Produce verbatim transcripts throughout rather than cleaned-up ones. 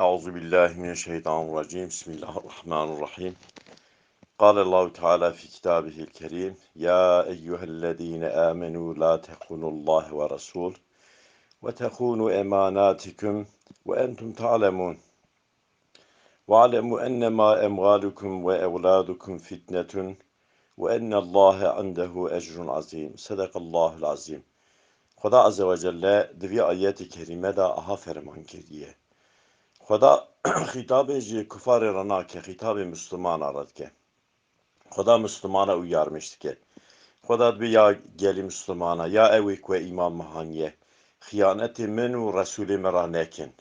أعوذ بالله من الشيطان الرجيم. بسم الله الرحمن الرحيم. قال الله تعالى في كتابه الكريم: يا أيها الذين آمنوا لا تخونوا الله ورسول وتخونوا أماناتكم وأنتم تعلمون. واعلموا أنما أموالكم وأولادكم فتنة وأن الله عنده أجر عظيم. صدق الله العظيم. Xweda Azze ve Celle di vî ayetê kerîme de aha ferman kiriye. Xweda xîtabê ji kufarê re nake, xîtabê Mislimana re dike. Xweda Mislimana uyarmiş dike. Xweda dibê ya gelî Mislimana, ya ew ê ku we îman me haniye, xiyanetê min û Resûlê min re nekin.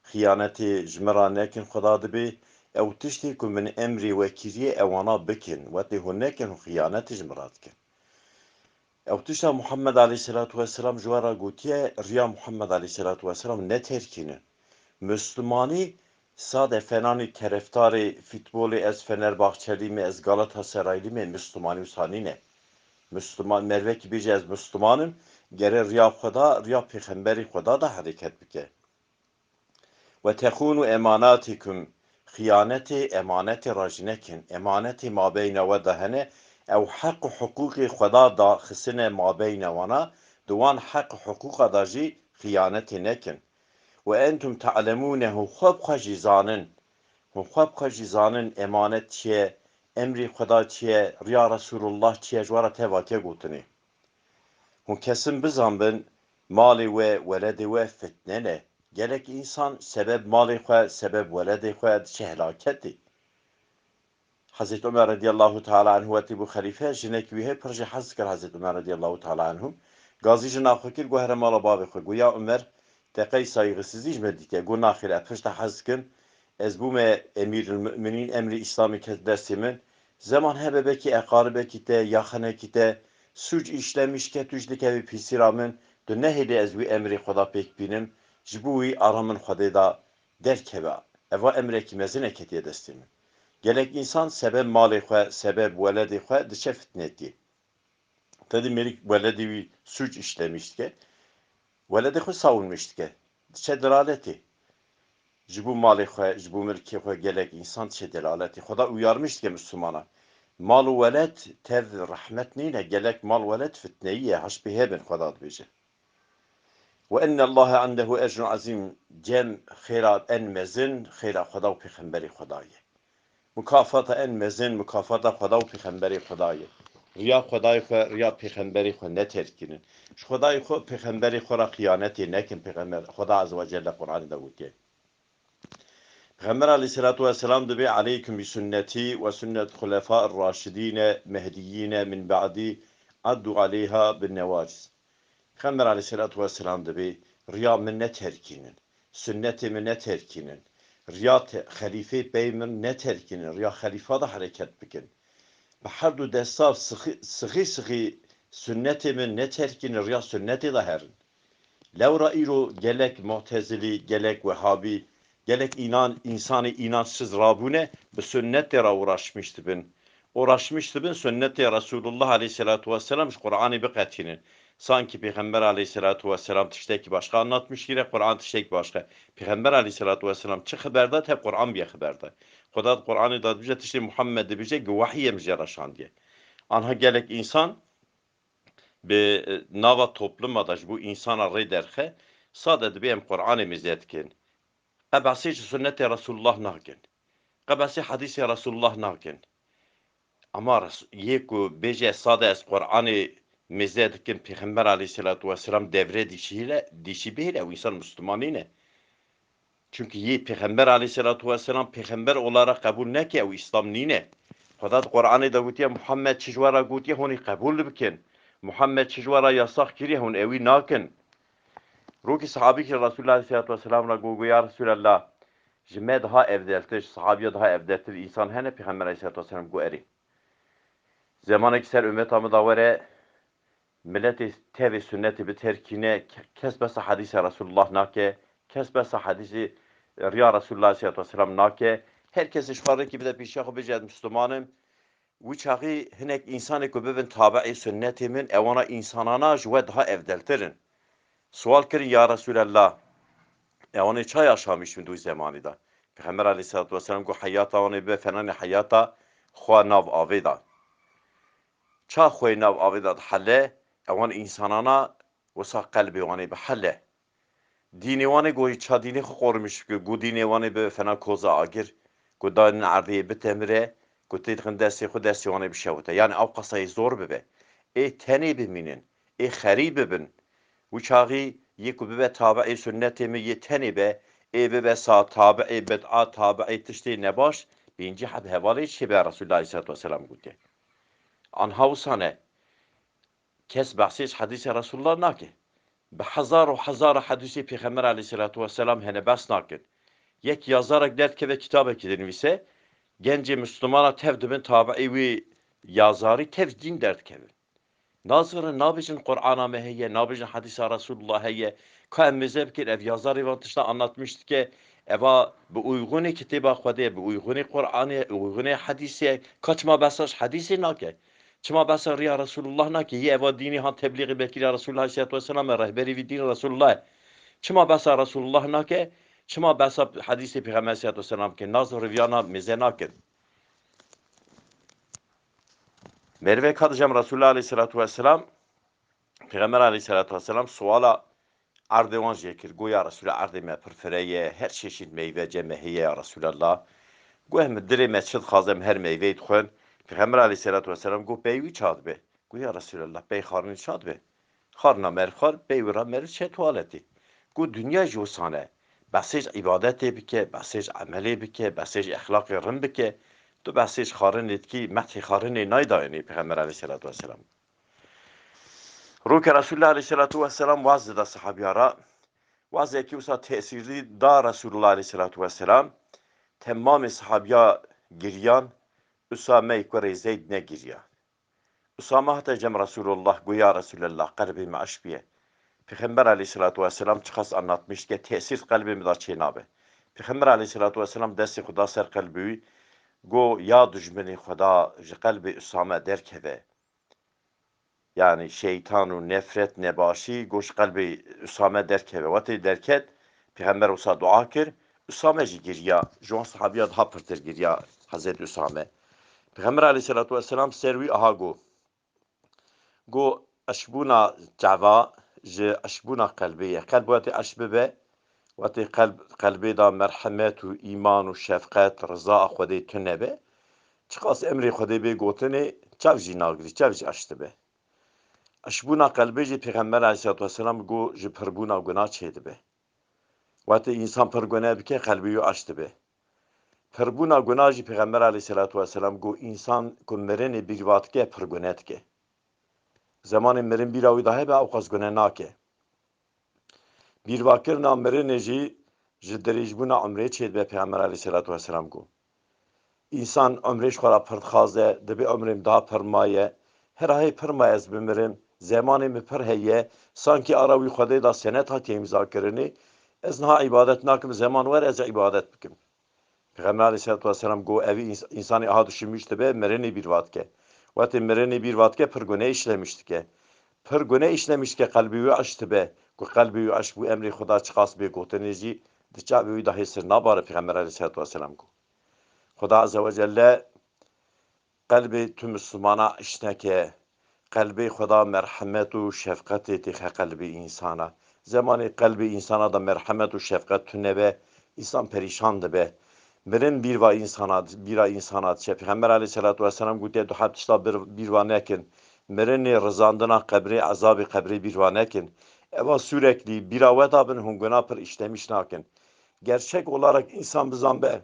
Xiyanetê ji min re nekin, Xweda dibê ew tiştê ku min emrê we kiriye, ewana bikin. Wetê hûn nekin, hûn xiyanetê ji min re dikin. Ew tişta Muhammed aleyhisselatu vesselam ji we re gotiye, riya Muhammed aleyhisselatu vesselam neterkînin. Mislimanî sade fenanî tereftarê fîtbolê, ez Fenerbahçelî me, ez Galatasaraylî me, Mislimanî wisa nîne. Misliman, mervekî bêje ez Misliman im, gere riya Xweda, riya Pêxemberê Xweda de hereket bike. Ve texûnû emanatikum, xiyanetê emanetê re jî nekin. Emanetê mabeyna we de hene, ew heq û hiqûqê Xweda daxistine mabeyna wana, di wan heq û hiqûqa de jî xiyanetê nekin. Ve entum te'lemûnehu, xwe bi xwe jî zanin. Hûn xwe bi xwe jî zanin emanet çi ye, emrê Xweda çi ye, riya Resûlullah çi ye, ji we re teva ke gotinê. Hûn kesin bizanbin, malê we, weledê we fitne ne. Gelek însan sebeb malê xwe, sebeb weledê xwe diçe helaketê. Hezreti Ömer radiyallahu teala anhu wetî bû xelîfe, jinek wî hê pir jî hez dikir Hezreti Ömer radiyallahu teala anhu. Gazî jina xwe kir, got here mala bavê xwe. Got ya Ömer, te qey saygısızî ji me dîtiye? Got naxêr, e pir ji te hez dikim. Ez bûme emîrul mu'minîn, emrê Îslamê ket destê min. Zeman hebe belkî eqaribekî te, ya xenekî te, sûc îşlemîş ke tu jî dikevî pîsîra min, tu nehêlî ez wî emrê Xweda pêk bînim, ji bo wî ara min Xwedê da derkeve. Eva emrekî mezin e ketiye destê min. Gelek însan sebeb malê xwe, sebeb weledê xwe diçe fitnetiyê. Tedî mêrik weledê wî sûc îşlemîş dike, weledê xwe savunmîş dike, diçe delaletê. Ji bo malê xwe, ji bo milkê xwe gelek însan diçe delaletê. Xweda uyarmîş dike Mislimana. Mal û weled tev rehmet nîne, gelek mal weled fitneyî ye, haş pê hebin Xweda dibêje. Ve ennallaha indehu ecrun azîm, cem xêra en mezin, xêra Xweda û Pêxemberê Xweda ye. Mukafata en mezin, mukafata Xweda û Pêxemberê Xweda ye. Riya Xwedayê xwe, riya Pêxemberê xwe neterkînin. Ji Xwedayê xwe, Pêxemberê xwe re xiyanetê nekin, Pêxember, Xweda Azze ve Celle Qur'anê de gotiye. Pêxember aleyhisselatu vesselam dibê, "Aleykum bi sünneti ve sünnet hulefâ raşidîne mehdiyîne min ba'dî, addu aleyha bin nevaciz." Pêxember aleyhisselatu vesselam dibê, "Riya min neterkînin, sünnetê min neterkînin, riya te-, xelîfê pey min neterkînin, riya xelîfa da hereket bikin. Bi her du desta sixî, sixî, sixî sünnetê min neterkînin, riya sünnetê da herin." Lewra îro gelek Mu'tezilî, gelek Wehabî, gelek înan, însanê înançsiz rabûne, bi sunnetê re uğraşmiş dibin. Uğraşmiş dibin sunnetê Resulullah aleyhisselatu vesselam ji Qur'anê biqetînin. Sankî Pêxember aleyhisselatu vesselam tiştekî başka anlatmış kire, Qur'an tiştekî başka. Pêxember aleyhisselatu vesselam çi xeber da, te Qur'an biye xeber da. Xweda di Qur'anê de dibêje, tiştê Muhammed dibêje, gi wehî em jê re şandiye. Anha gelek însan bi, e, nava topluma de ji bo însana rê derxe, sade dibê em Qur'anê mêze dikin. Qe behsê ji sunnetê Resulullah nakin. Qe behsê hedîsê Resulullah nakin. Ama Res-, yê ku bêje sade ez Qur'anê mêze dikim, Pêxember aleyhisselatu vesselam devre dişî hile, dişî bihile, ew însan Müslüman nîne. Çünkü yê Pêxember aleyhisselatu vesselam pêxember olarak qebûl neke, ew Îslam nîne. Xweda di Qur'anê de gotiye, Muhammed çi ji we re gotiye, hûn ê qebûl bikin. Muhammed çi ji we re yasax kiriye, hûn ewî nakin. Rokî sahabîkî Resulullah aleyhisselatu vesselam re got, got, "Ya Resulallah, ji me daha evdeltir, ji sahabiya daha evdeltir însan hene?" Pêxember aleyhisselatu vesselam got, "Erê." Zemanekî ser ummeta min de were, miletê tevê sunnetê biterkîne, ke-, kes behsa hedîsa Resulullah nake, kes behsa hedîsê riya Resulullah aleyhisselatu vesselam nake. Her kesê ji xwe rêkî bide pêşiya xwe, bêje, "Ez Müslüman im." Wî çaxî hinek însanê ku bibin tabi'ê sunnetê min, ewana însanana ji we daha evdeltir in. Sual kirin, "Ya Resulallah, Ewanê ça yaşamîş bin di wî zemanî de? Pêxember aleyhisselatu vesselam got, heyata wanê bibe fenanê heyata xwe nav avê de. Ça xwe nav avê de dihele, ewan însanana wisa qelbê wanê bihele. Dînê wanê got, ça dînê xwe qormiş bike, got dînê wanê bibe fena koza agir, got danîn erdê bitemire, got tê dixin destê xwe, destê wanê bişewite. Yani ew qasayê zor bibe. Ê tenê bimînin, ê xerî bibin. Wî çaxî yê ku bibe tabi'ê sunnetê min yê tenê be, ê bibe sa tabi'ê bid'a, tabi'ê tiştê nebaş, pêncî heb hevalê çêbe Resulullah aleyhisselatu vesselam gotiye. Anha wisa ne. Kes behsê ji hedîsê Resulullah nake. Bi hezar û hezara hedîsê Pêxember aleyhisselatu vesselam hene behs nakin. Yek yazarek derdikeve kitabekî dinivîse, gencê Mislimana tev dibin tabi'ê wî yazarî tev dîn derdikevin. Nazirin nabêjin Qur'ana me heye, nabêjin hedîsa Resulullah heye. Ka em mêze bikin, ev yazarê van tişta anlatmiş dike, eva bi uygunê kitêba Xwedê, bi uygunê Qur'anê, uygunê hedîsê, ka çima behsa ji hedîsê nake? Çima behsa riya Resulullah nake? Yê eva dînî han teblîxê bekî riya Resulullah aleyhisselatu vesselam e, rehberî vî dîn Resulullah e. Çima behsa Resulullah nake? Çima behsa hedîsê Pêxember aleyhisselatu vesselam ke? Nazir riviyana mêze nakin. Merivek hat cem Resulullah aleyhisselatu vesselam, Pêxember aleyhisselatu vesselam suala erdê wan jê kir. Got, ya Resulullah, erdê me pir fire ye, her çeşît meyve cem me heye ya Resulallah. Got, em dilê me çi dixwaze em her meyveyê dixwin. Pêxember aleyhisselatu vesselam got, pey wî ça dibe? Got, ya Resulallah, pey xarinê ça dibe? Xarina meriv xwar, pey wî re meriv çe tuwaletê. Got, dinya jî wisa ne. Behsê ji îbadetê bike, behsê ji emelê bike, behsê ji exlaqê rind bike. Tu behsê ji xarinê dikî, methê xarinê nayê dayînê Pêxember aleyhisselatu vesselam. Rûke Resulullah aleyhisselatu vesselam waz dida sahabiya re. Wazekî wisa tesîrî da Resulullah aleyhisselatu vesselam. Temamê sahabiya giriyan, Usame kurê Zeyd negiriya. Usame hate cem Resulullah, got, ya Resulallah, qelbê me eşq biye. Pêxember aleyhisselatu vesselam çiqas anlatmiş dike, tesîr qelbê min da çênabe. Pêxember aleyhisselatu vesselam destê xwe da ser qelbê wî, got, ya dijminê Xweda, ji qelbê Usame derkeve. Yani şeytan û nefret, nebaşî, got, ji qelbê Usame derkeve. Wetê derket, Pêxember wisa dua kir, Usame jî giriya. Ji wan sahabiya daha pirtir giriya Hezretî Usame. Pêxember aleyhisselatu vesselam ser wî aha got. Got, eşbûna çava ji eşbûna qelbê ye. Qelb wetê eşb bibe, wetê qelb, qelbê de merhemet û îman û şefqet, riza a Xwedê tune be, çiqas emrê Xwedê bê gotinê, çav jî nagirî, çav jî eşt dibe. Eşbûna qelbê jî Pêxember aleyhisselatu vesselam got, ji pirbûna guna çêdibe. Wetê însan pir gune bike, qelbê wî aş dibe. Pirbûna guna jî Pêxember aleyhisselatu vesselam got, însan ku mirinê bîr va dike, pir gune dike. Zemanê mirin bîra wî de hebe, ewqas gune nake. Bîrvakirina mirinê jî ji dirêjbûna umrê çêdibe, Pêxember aleyhisselatu vesselam got. Însan umrê ji xwe re pir dixwaze, dibê umrê min daha pir maye. Hera hê pir maye ez bimirim, zemanê min pir heye, sankî ara wî Xwedê de senet hatiye îmzakirinê, ez niha îbadet nakim, zeman were ez ê îbadet bikim. Pêxember aleyhisselatu vesselam got, evî îns-, însanê aha duşinmîş dibe, mirinê bîr va dike. Wetê mirinê bîr va dike, pir guneh îşlemiş dike. Pir guneh îşlemiş dike, qelbê wî eş dibe. Ku qelbê wî eş bû, emrê Xweda çiqas bê gotinê jî di çavê wî de hêsir nabare, Pêxember aleyhisselatu vesselam got. Xweda Azze ve Celle qelbê tu Mislimana iş neke. Qelbê Xweda merhemet û şefqetê têxe qelbê însana. Zemanê qelbê însana de merhemet û şefqet tune be, însan perîşan dibe. Mirin bîr va însana, bîra însana diçe. Pêxember aleyhisselatu vesselam gotiye, du heb tişta bir, bîr va nekin. Mirinê, rizandina qebrê, ezabê qebrê bîr va nekin. Eva sûreklî bîra we da bin, hûn guna pir îşlemîş nakin. Gerçek olarak însan bizan be.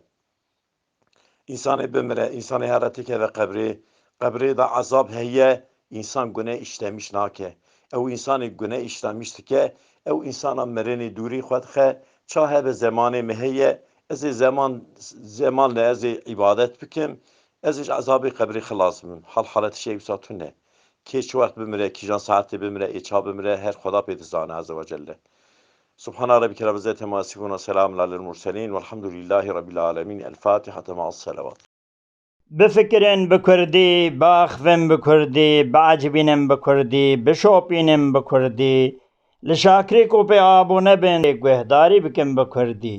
Însanê bimire, însanê here têkeve qebrê, qebrê de ezab heye, însan gune îşlemîş nake. Ew însanê gune îşlemîş dike, ew însana mirinê dûrî xwe dixe, ça hebe zemanê min heye, ez ê zeman, zeman li ez ê îbadet bikim, ez ê ji ezabê qebrê xilas bim. Hal halet şey wisa tune. Kê çi wext bimire, kîjan saetê bimire, ê ça bimire, her Xweda pê dizane Azze ve Celle. Subhana Rabbike Rabbil İzzeti Amma Yasifun ve Selamun Alel Murselin Velhamdülillahi Rabbil Alemin. El Fatiha ma Selawat. Bifikirin bi kurdî, biaxivin bi kurdî, biecibînin bi kurdî, bişopînin bi kurdî. Li Şakirê ku pê abone bên ê guhdarî bikin bi kurdî.